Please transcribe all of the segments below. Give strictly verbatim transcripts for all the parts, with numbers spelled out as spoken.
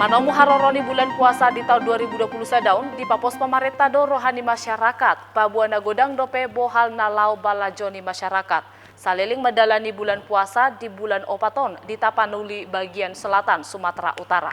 Anomu haroro ni bulan puasa di taon dua ribu dua puluh sada on, dipapos pamarenta do roha ni masyarakat, paboa na godang dope bohal na laho balajo ni masyarakat. Saleleng mandalani bulan puasa di bulan opat on di Tapanuli bagian selatan Sumatera Utara.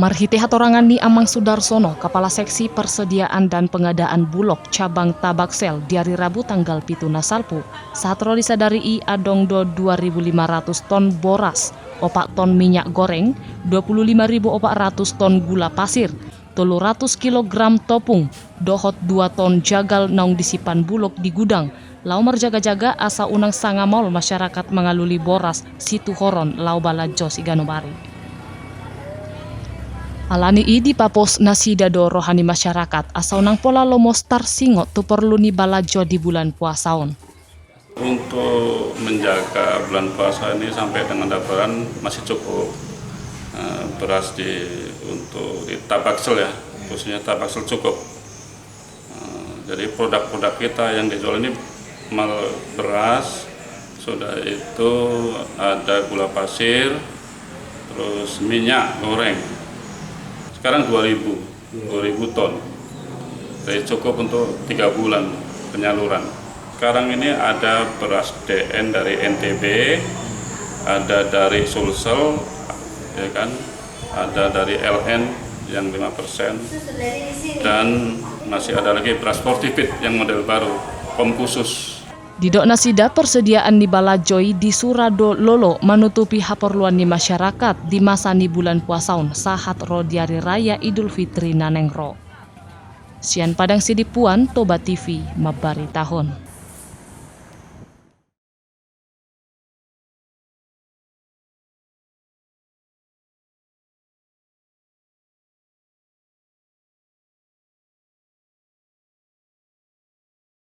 Marhite hatorangan ni Amang Sudarsono, Kapala Seksi Persediaan dan Pengadaan Bulog Cabang Tabaksel, di ari Rabu tanggal pitu na salpu, sahat ro di sadari i adong do dua ribu lima ratus ton boras, opat ton minyak goreng, dua puluh lima ribu opat ratus ton gula pasir, tolu ratus kilogram topung, dohot dua ton jagal naung disimpan bulog di gudang, laho marjaga-jaga asa unang sanga maol masyarakat mangalului boras situhoron laho balajo siganup ari. Alani i dipapos nasida do roha ni masyarakat asa unang pola lomo tarsingot tu porlu ni balajo di bulan puasa on. Untuk menjaga bulan puasa ini sampai dengan Lebaran masih cukup, eh, beras di, untuk di Tabaksel ya, khususnya Tabaksel cukup. Eh, jadi produk-produk kita yang dijual ini mal-, beras, sudah itu ada gula pasir, terus minyak goreng. Sekarang dua ribu, dua ribu ton. Jadi cukup untuk tiga bulan penyaluran. Sekarang ini ada beras D N dari N T B, ada dari Sulsel, ya kan, ada dari L N yang lima persen, dan masih ada lagi beras fortified yang model baru, POM khusus. Didok nasida, persediaan ni balajo i disura do lolo manutupi haporluan ni masyarakat di masa ni bulan puasa on sahat ro di ari raya Idul Fitri na naeng ro. Sian Padang Sidimpuan, Toba T V mambaritahon.